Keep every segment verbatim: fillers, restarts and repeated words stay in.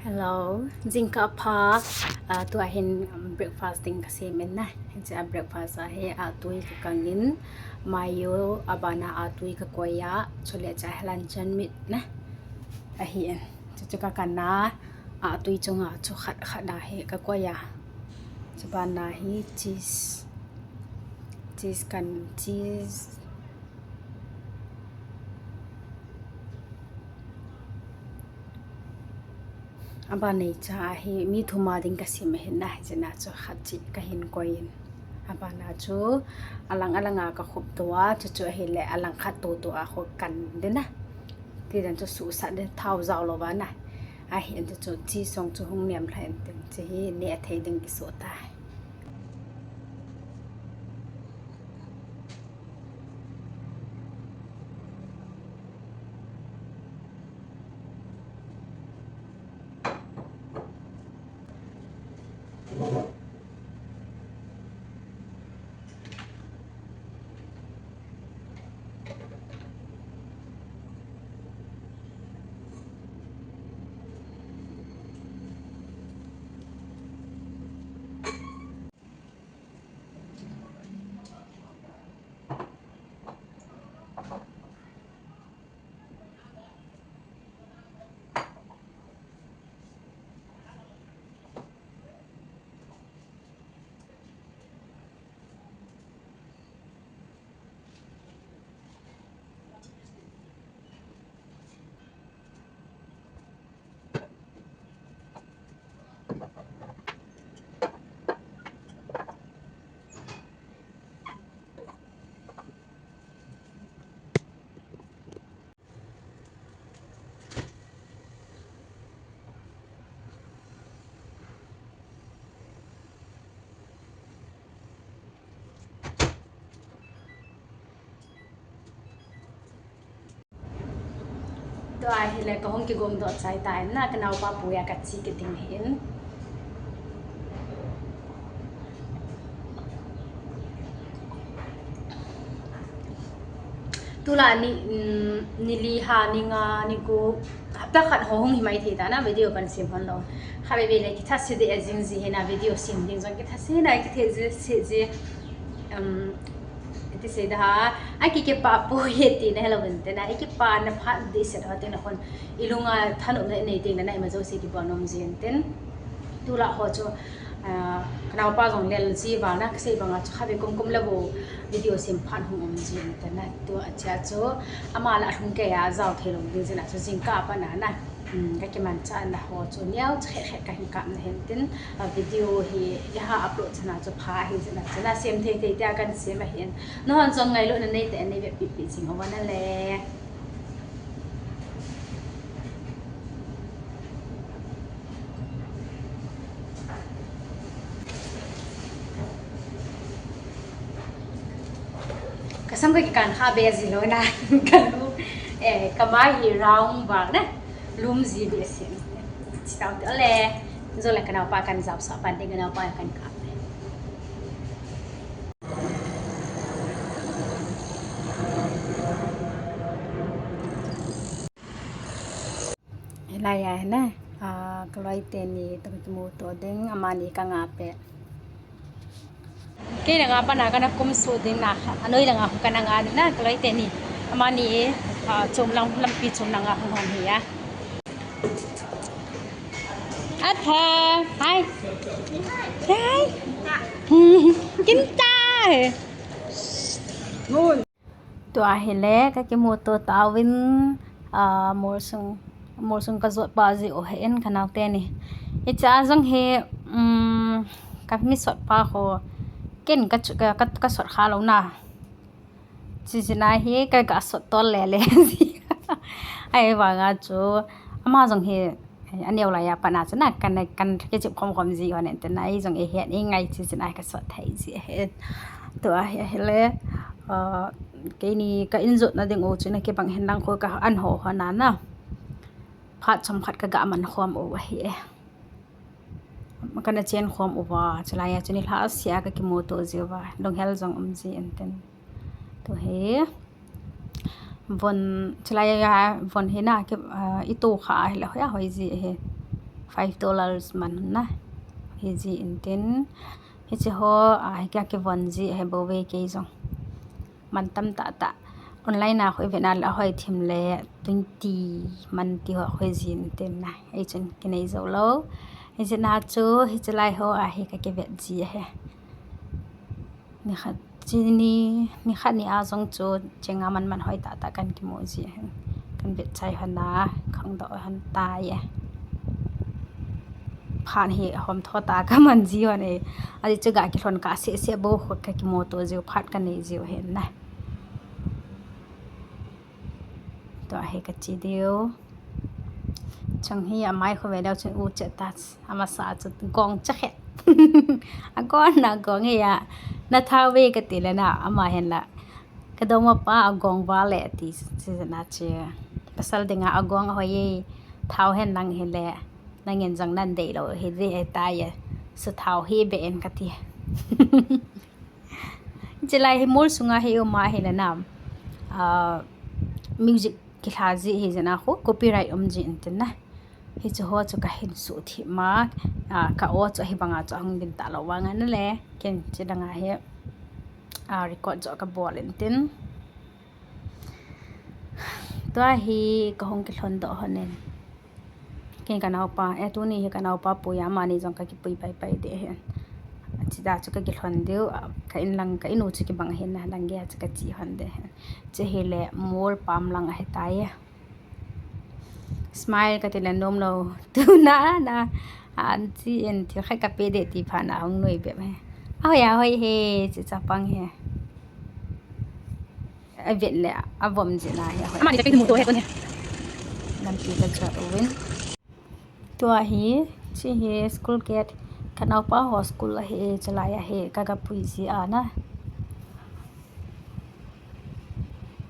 Hello, jingkah pha, ah, tua hin, um, breakfast ding kasem in na. Hiche a breakfast a hi atui kakang in, mayo abana atui kakoi a, chule hiche a hi luncheon meat na. Ahi in. Chuchu kakan a, atui chunga chu khat khat a hi kakoi a. Chubana hi cheese. Cheese kan, cheese. Abana hiche a hi mi thum a ding kasem ahin na, hiche a chu khat cheh kahin koi in. Abana chu alang alang a kakhup tou a, chuchu ahile alang khat tou tou a khu kan ding na. Tidan chu suhsat ding thao jao louva na. Ahin chuchu cheese jong chu hung nem lha in tin, hiche hi neh thei ding kisoh tai. Tua hile kahung kigom doh chai tan na, kanaopa pui a kache kit ding ahin. Tulai ni, mm, ni li ha, ni nga, ni gup, hapta khat ho hung hi mai thei ta na, video kan sem hon lou. Kha veve le kitha se ding ajing ji hi na, video sem ding jong kitha se na, kithe ji, se ji. Um, iti sei da ha, a ki kipa poi tina hilou vin tin na, i kipana phat ding set ho tin na khun, i lung a thanopna nei teng le na ima jouse kibol nom jin tin. Tulai ho chu, ah, kanaopa jong lel ji vang na, kasei banga chu kha ve kum kum le bou video sem phat hung um jin tin na, tua chia chu, ama la lhung kei a jao thei lou ding jin a chu jingkah a pat na na. Um, kakimanchahna ho chu neo cha khet khet kahin kap na hin tin, a video hi, i ha upload chana chu pha ahi jeh a chu na sem thei thei tia kan sem ahin. Nahon jong ngailutna nei tah in nei vetpi pi jing uva na le. Kasam kakikan kha be ji lou na. Kalu, eh, kama hi round vang na. Lum ji be si. Chi tao te le. Jole kanaopa kan jao sa pan te kanaopa kan kap. Hilai a hi na, ah, kaloi teni toh kimuto ding, amani kanga peh. Kei langa pat na kana kumsuh ding na, anoi langa khu kana nga ding na, kaloi teni. Amani, ah, chom lang, lampi chom langa hung hon hi a. Atha, hi. Hi. Kinta. Tua hile, kakimuto tauvin, ah, molsung, molsung kajot pa ji u ahin kanao teni. Hiche a jong hi, um, kami sot pa ho, ken ka chu, ka, ka, kasot kha lou na. Chi jeh a hi, ka, kasot tol le le ji. Ahivanga chu, ama jong hi, Eh, aneo lai a pat na chu na, kan, kan kijep khom khom ji hon in tin na, ei jong ei het, ei ngai chi jin a kasot thei ji ahi. Tua hi, ahile, ah, keini ka injot na ding u chu na kibang hen lang khu ka an ho hon a na. Phat chomkhat kaga man khom u ahi e. Kana chen khom uva, chulai a chu nilhah sea kakimuto ji uva, lunghel jong um ji in tin. Tua hi. Von, chulai a von hi na, ki, ah, i to kha a hile hoi a hoi ji ahi. Five dollars man na. Hiji intin. Hichi ho, a, hi ka kivon ji he bou ve kei jong. Man tam tah tah. Online a khoi vet na le hoi thim le twenty man ti ho khoi ji intin na. Ei chun kinei jou lou. Hiji na chu, hichi lai ho a hi ka kivet ji he. Nikhat, chini, nikhat ni a jong chu, chenga man man hoi tah tah kan kimu ji hen. Kan vet chai hon a, khang doh hon tai e. Phat hi hom tho tah ka man ji hon e. Aji chu ga kilhon ka se se bou khu ka kimu to jiu phat ka nei jiu hen na. Tua hi ka chi diu. Chang hi amai khu ve deu chun u che ta. Amasa chu gong cha khe. Agong na gong e ya. Na thau ve ka ti le na ama hen la. Ka dong ma pa agong va le ti si na che. Pasal dinga agong a hoi e. Thau hen nang hi le. Nang en jong nan dei lou hi ve ta ya. Su thau hi be en ka ti. Chilai hi mall sunga hi uma hi le na, ah, music kilha ji hi jena khu copyright um ji intin na. Hichu ho chu ka hin su thi ma, ah, ka o chu hi banga chu hung din ta lou vanga na le. Ken chi danga hi, ah, record jo ka bol intin. Tua hi ka hung kilhon doh hon in. Ken ka naopa, e tuni hi ka naopa pui a, amani jong ka kipui pai pai de hen. Chida chu ka kilhon diu, a, ka in lang, ka in u chu kibang hen na, lang ge chu ka chi hon de hen. Che hi le mall pam lang a he tai e. Smile ka ti le nom lou. Tu na, na, a, an chi en thil khat ka pe de ti pha na hung nui be he. A hoi a hoi he, chi chapang he. A vet le, a vom jin a hi a hoi. Amani te pe mu to he kon he. Lampi ka chot uvin. Tua hi, chi hi school gate, ka naopa ho school a hi, chalai a hi, ka ga pui ji a na.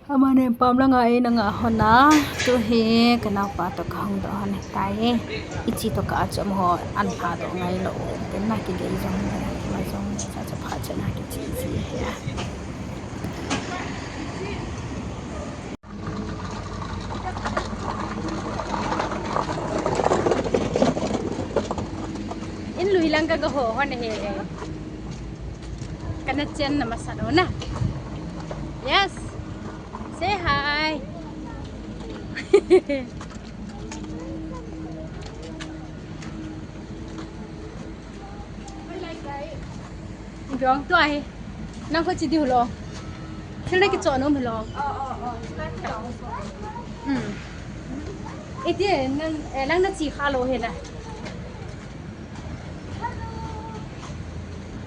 Amani pam langa ei nanga hon a, tu hi, ka naopa to ka hung doh hon tai e. Ichi to ka achom ho, an pha doh ngai lou, tin na kigei jong, ma jong, cha cha pha cha na kichi ji he a. In lui lang ka ga ho hon he. Kana chen na masa no na. Yes. Say hi. Jong tua hi. Nang ko chi diu lo. Thil na kichon um lo. Hmm. Iti nang, eh, nang na chi kha lo hi na.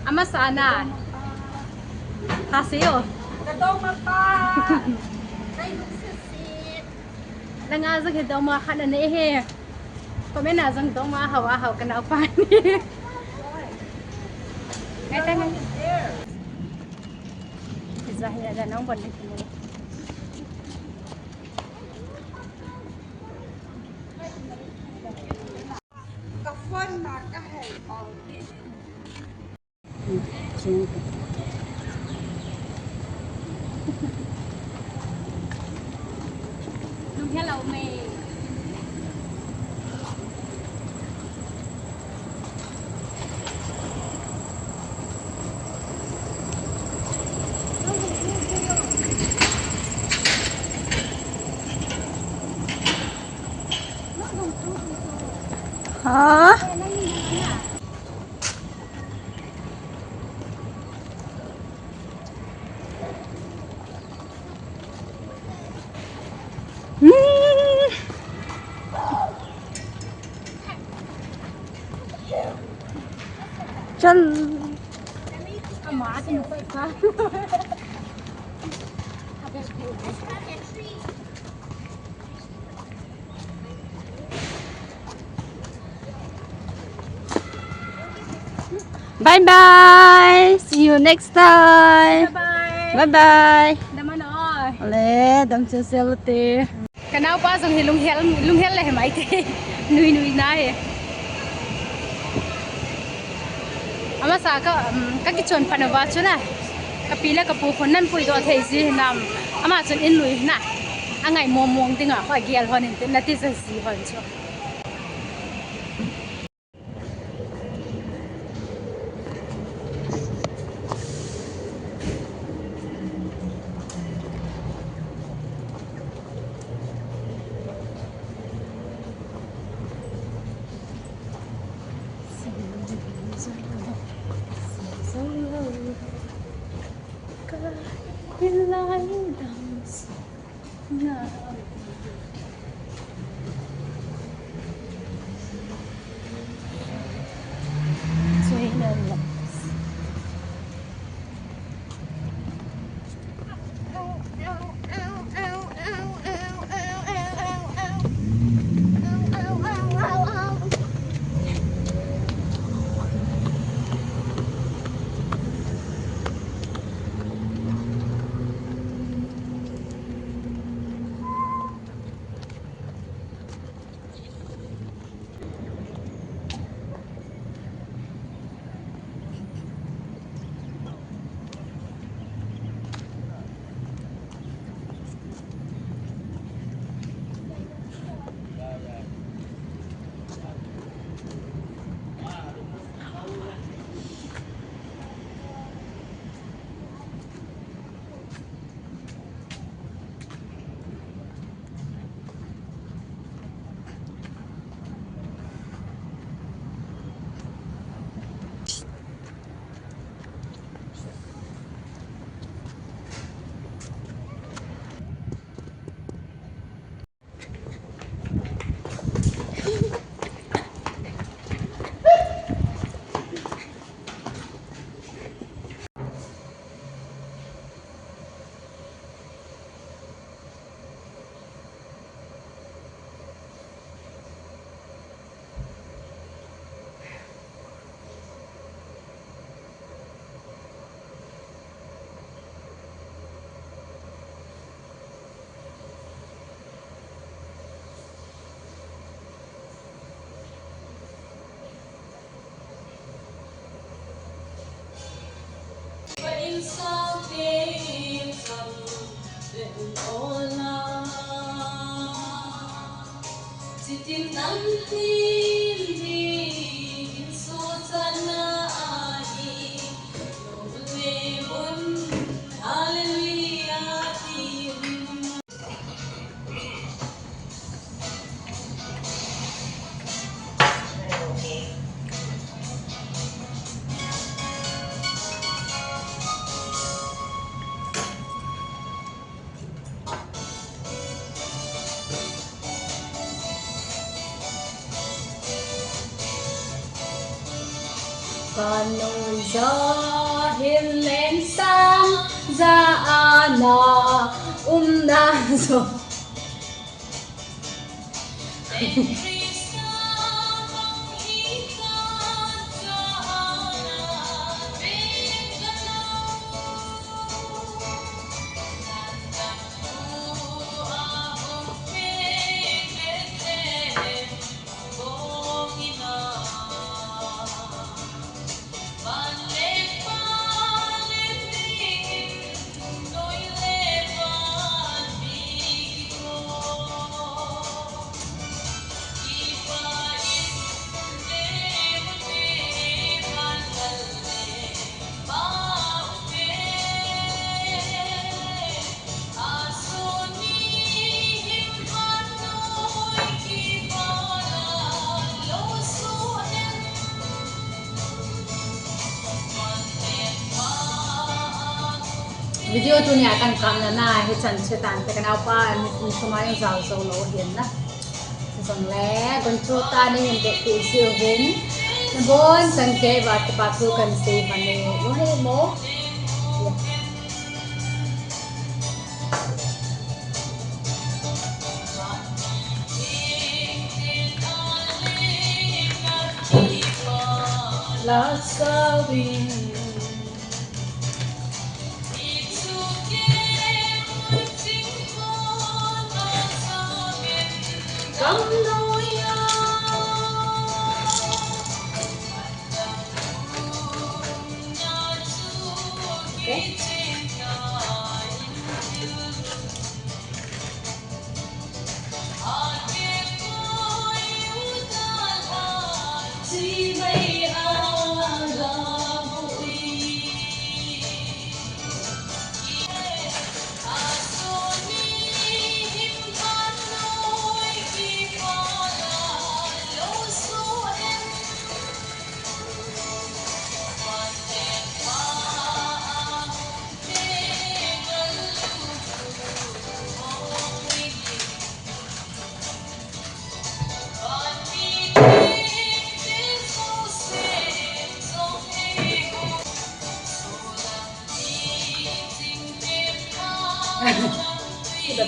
Amasa na. Ha se yo. Ka dong ma pa. Kai lu se se. Langa jong he dong ma khat na ne he. Comment a jong dong ma hao a hao ka naopa ni. Ngai ta ngai. Iza he da nang bon ni. Ka phone na ka hei pau. Nung hello me. Ha? Hmm. Chal. Bye bye. See you next time. Bye bye. Bye bye. Dam ano. Ale, dam chun sel te. Ka naopa jong hi lunghel, lunghel le hi mai te. Nui nui na hi. Amasa ka, um, ka kichon pan uva chu na. Ka pi le ka pu khun nan pui doh thei ji hinam. Ama chun in lui na. Angai mong mong dinga kho gel hon in tin na ti sa ji hon chu. Kanung ja hin leng sang ja ana umna jo. Video tunia kan kapna na hichan che tante, kanaopa ni sumai jao jo lou hin na. Jongle gunchu tani hin te ti siu hin. Nabon chan kei va kipa thu kan sei mani. Lung he mo. Okay. Kida